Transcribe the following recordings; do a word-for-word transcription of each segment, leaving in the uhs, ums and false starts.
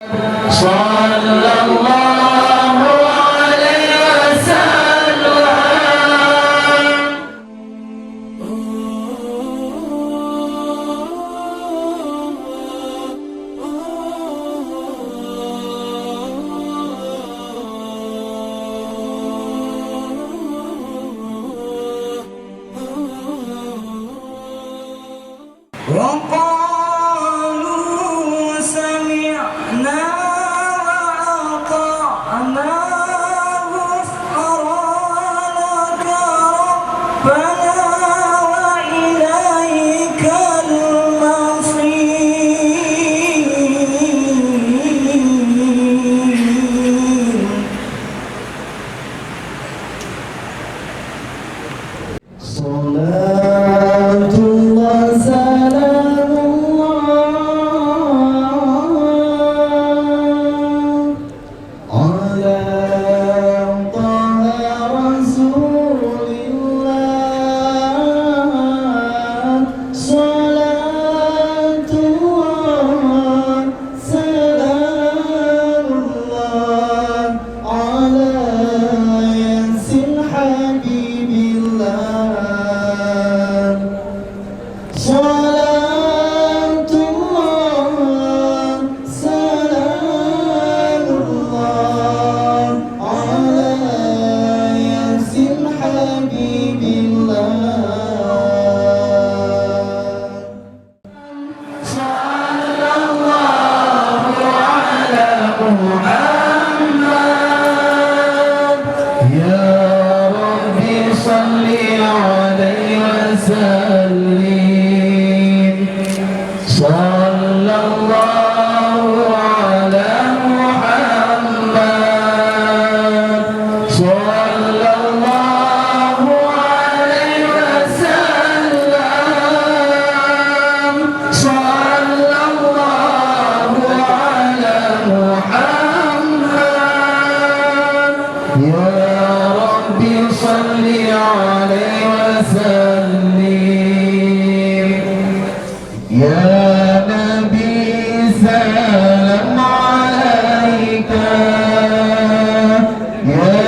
Sallallahu alaihi wasallam. وقالوا سمعنا وأطعنا غفرانك ربنا وإليك المصير. صلاة الله سلام الله على طه رسول الله. صلاة الله سلام الله على ياسين حبيب الله. صلاة الله سلام الله على ياسين حبيب الله. صلى الله على محمد. يا رب صل عليه وسلم. صلى الله على محمد. صلى الله عليه وسلم. صلى الله على محمد. يا رب صل عليه وسلم. يا نبي سلام عليك، يا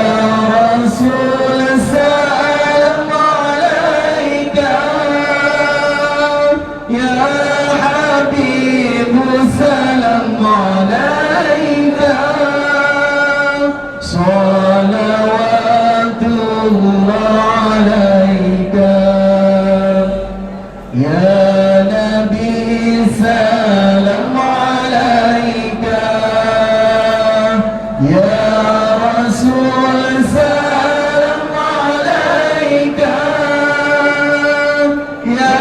رسول سلام عليك، يا حبيب سلام عليك، صلوات الله عليك. يا نبي سلام عليك، يا رسول سلام عليك، يا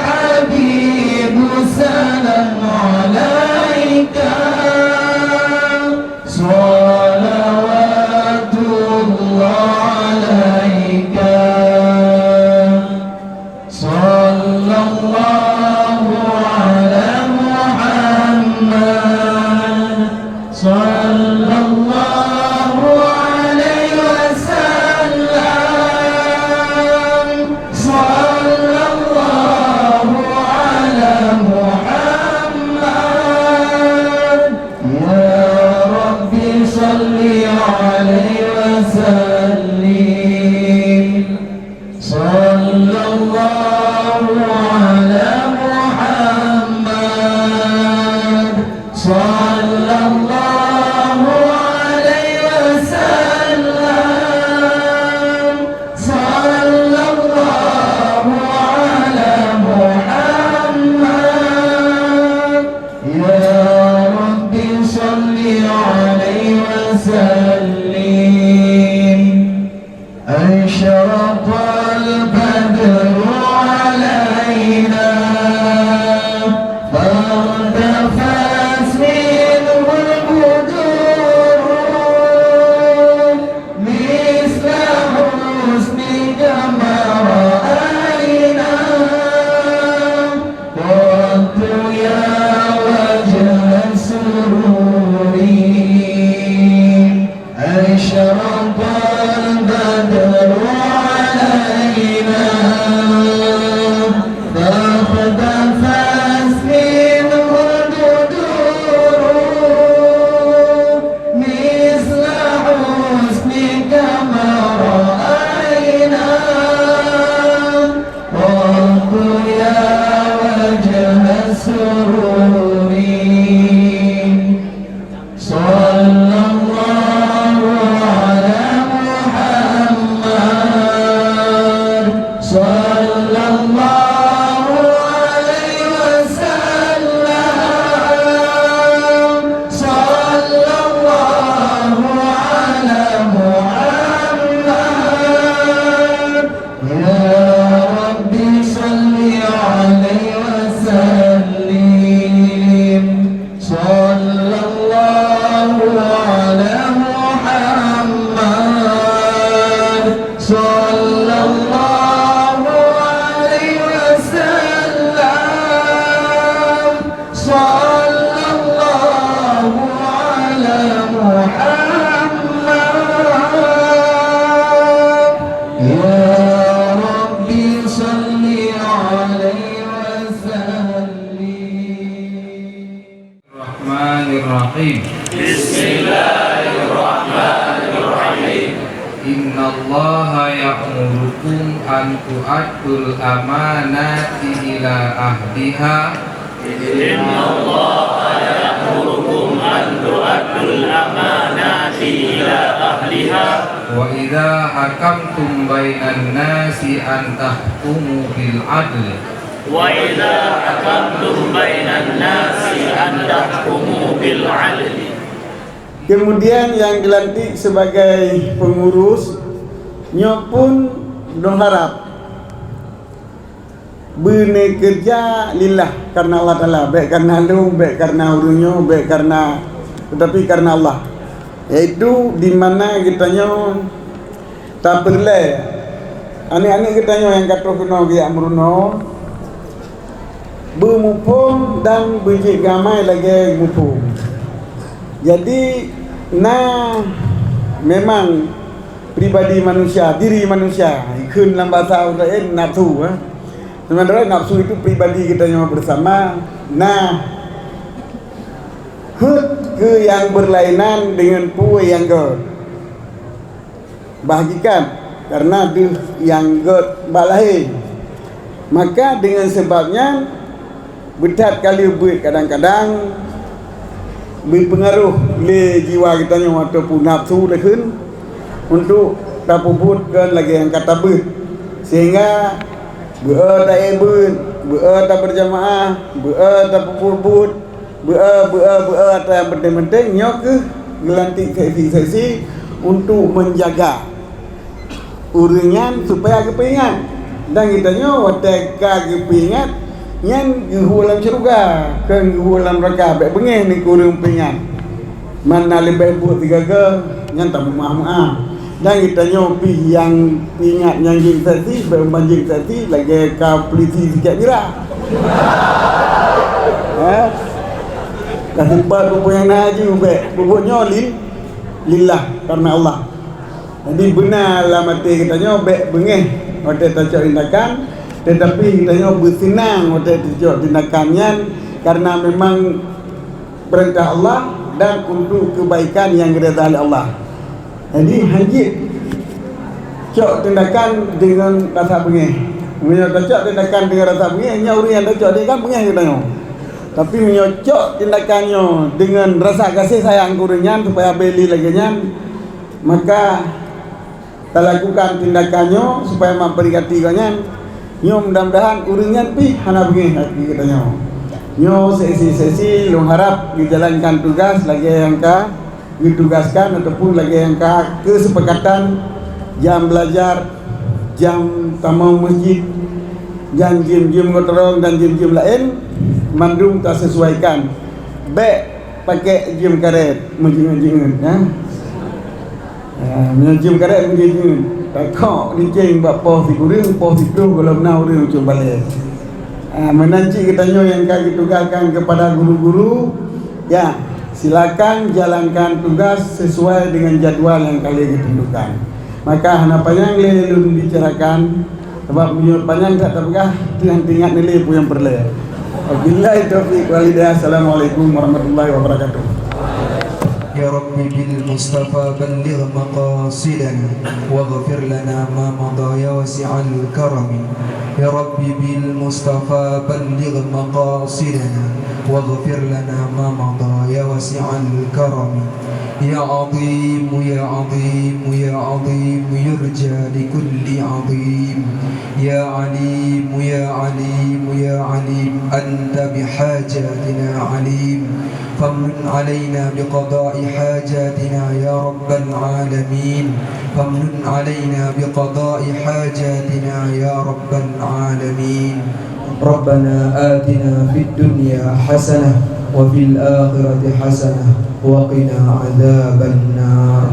حبيب سلام عليك، صلوات الله عليك. صلى الله على محمد، صلى الله عليه وسلم، صلى الله على محمد. يا رب صل عليه وسلم. صلى الله على محمد، صلى الله عليه وسلم، صلى الله على محمد. يا رب صل عليه وسلم. أشرق البدر علينا فارتفعت منه البدور مثل حسنك ما رأينا قط يا وجه السرور. Bismillahirrahmanirrahim. Bismillahirrahmanirrahim. Innallaha ya'murukum an tu'addul amanati ila ahliha. Innallaha ya'murukum an tu'addul amanati ila ahliha. Wa idza hakamtum bainan nasi an tahkumu bil adl. Wa idza hakamtum bainan nasi an tahkumu bil adli. Kemudian nyang dilantik sebagai pengurus, nyoe pun lôn harap beuneukeurja lillah, karena Allah Taala, bék karena lôn, bék karena ureuëng nyoe, bék karena, tetapi karena Allah. Yaitu di mana geutanyoe tapeureulée aneuëk-aneuëk geutanyoe nyang ka troh keunoe geujak meurunoe, beumuphom dan beujeuet geuamai lagée muphom. Jadi, na memang pribadi manusia, diri manusia, ikheun lam bahasa ureuëng laén nafsu, eh. Sementara nafsu itu pribadi geutanyoe bersama, na heuet keu nyang berlainan dengan peue nyang göt. Bak hakikat, karena deuh nyang göt bak lahé. Maka dengan sebab nyan, beuthat ka lheueh beuet kadang-kadang beupeungaroh lé jiwa geutanyoe ataupun nafsu leuheun untuk tapeubuet kon lagée nyang ka tabeuet, sehingga beu-e taék beuet, beu-e tabeurjamaah, beu-e tapeubuet-buet, beu-e, beu-e, beu-e, ata nyang penting-penting nyoe kheueh geulantik seksi-seksi untuk menjaga ureuëng nyan supaya geupeuingat. Dan geutanyoe watée ka geupeuingat, nyan geuhue lam syeuruga, kon geuhue lam neuraka. Bék beungéh nibak ureuëng peuingat. Man na leubeh buet sigaga, nyan tameu'ah-meu'ah. Dan geutanyoe pih nyang peuingat nyang jeuet saksi, bék meuban jeuet saksi lagée ka polisi sikap jira. Eh? Ka sempat peupunyang na aju bék. Peubuet nyoe lil-, lillah, karena Allah. Jadi beuna lam até geutanyoe bék beungéh watée tacok tindakan, tetapi geutanyoe beuseunang watée tacok tindakan nyan, karena memang peurintah Allah dan untuk kebaikan nyang geuridha lé Allah. Jadi, hanjeuet cok tindakan deungon rasa beungéh. Meunyoe tacok tindakan deungon rasa beungéh, nyoe ureuëng nyang tacok tindakan beungéh geutanyoe. Tapi meunyoe cok tindakan nyoe deungon rasa gaséh sayang keu ureuëng nyan, supaya beli lagée nyan, maka talakukan tindakan nyoe supaya memperingati gobnyan. Nyoe mudah-mudahan ureuëng nyan pih hana beungéh lagée geutanyoe. Nyoe sesi-sesi lôn harap geujalankan tugas lagée nyang ka geutugaskan ataupun lagée nyang ka keusepakatan jam belajar, jam tamong masjid, dan jim-jim gotong dan jim-jim laén mandum tasesuaikan. Bék pakai jim karet meujingeut-jingeut, ya. Ah, meunyoe jeuem karek meunyoe jeuem, takok liceng bak poh sikureueng, poh siplôh gohlom na ureueng ucok balée. Ah, meunan cit geutanyoe nyang ka geutugaskan keupada guru-guru, ya, silakan jalankan tugas sesuai dengan jadual nyang ka lheueh geuteuntukan. Maka hana panyang lé lôn bicarakan, sabab meunyoe panyang that tapeugah, teuingat-ingat lé peue nyang peureulée. Wabillahi taufiq wal hidayah. Assalamualaikum warahmatullahi wabarakatuh. يا رب بالمصطفى بلغ مقاصدنا واغفر لنا ما مضى يا واسع الكرم. يا رب بالمصطفى بلغ مقاصدنا واغفر لنا ما مضى يا واسع الكرم. يا عظيم، يا عظيم، يا عظيم، يرجى لكل عظيم. يا عليم، يا عليم، يا عليم، أنت بحاجاتنا عليم. فامنن علينا بقضاء حاجاتنا يا رب العالمين. فامنن علينا بقضاء حاجاتنا يا رب العالمين. ربنا آتنا في الدنيا حسنة وفي الآخرة حسنة وقنا عذاب النار.